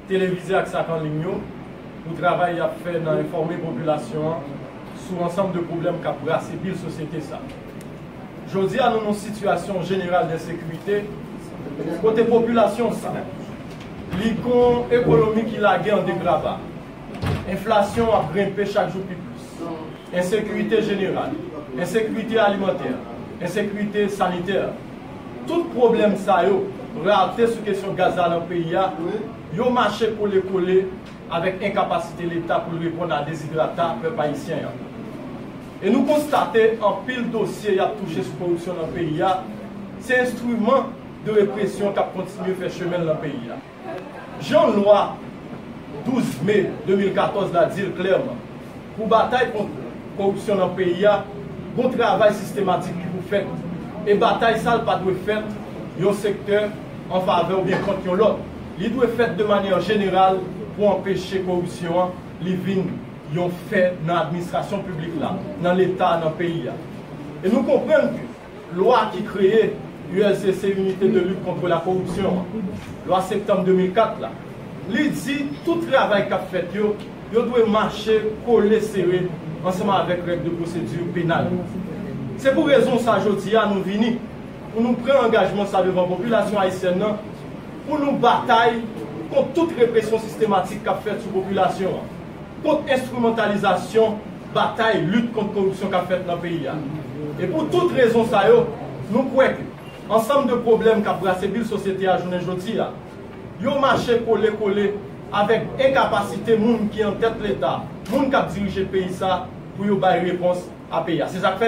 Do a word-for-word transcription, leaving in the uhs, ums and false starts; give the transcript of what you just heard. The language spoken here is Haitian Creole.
televize ak sa k an liy yo pou travay y ap fè nan enfòme popilasyon an sou ansanm de pwoblèm k ap brase bil sosyete sa. Jodi a, nou nan yon sitiyasyon jeneral d ensekirite kote popilasyon sa, li gon ekonomi ki lage an degraba. Enflasyon ap grenpe chak jou pi plis. Ensekirite jeneral, ensekirite alimantè, ensekirite sanitè. Tout pwoblèm sa yo, rate sou kesyon gaz la nan peyi a, yo mache kole kole avèk enkapasite Leta pou l reponn a dezidrata pèp ayisyen an. E nou konstate anpil dosye y ap touche sou koripsyon nan peyi a, se enstriman de represyon k ap kontinye fè chemen l nan peyi a. Jan lwa douz me de mil katòz la di l klèman, pou batay kont koripsyon nan peyi a, gon travay sistematik ki pou fèt. E batay sa l pa dwe fèt yon sektè an favè oubyen kont yon lòt. Li dwe fèt de manyè jeneral pou anpeche koripsyon an li vin yon fè nan administrasyon piblik la, nan Leta, nan peyi a. E nou konprann ke lwa ki kreye U L C C, Unité de lutte contre la corruption an, lwa septanm de mil kat la, li di tout travay k ap fèt yo, yo dwe mache kole sere ansanm avèk règ de pwosedi penal. Se pou rezon sa jodi a nou vini pou nou pran angajman sa devan popilasyon ayisyèn nan, pou nou batay kont tout represyon sistematik k ap fèt sou popilasyon an, kont enstrimantalizasyon batay lit kont koripsyon k ap fèt nan peyi a. E pou tout rezon sa yo, nou kwè ke ansanm de pwoblèm k ap brase bil sosyete a jounen jodi a, yo mache kole kole avèk enkapasite moun ki an tèt Leta, moun k ap dirije peyi sa, pou yo bay repons a peyi a. Se sa k fè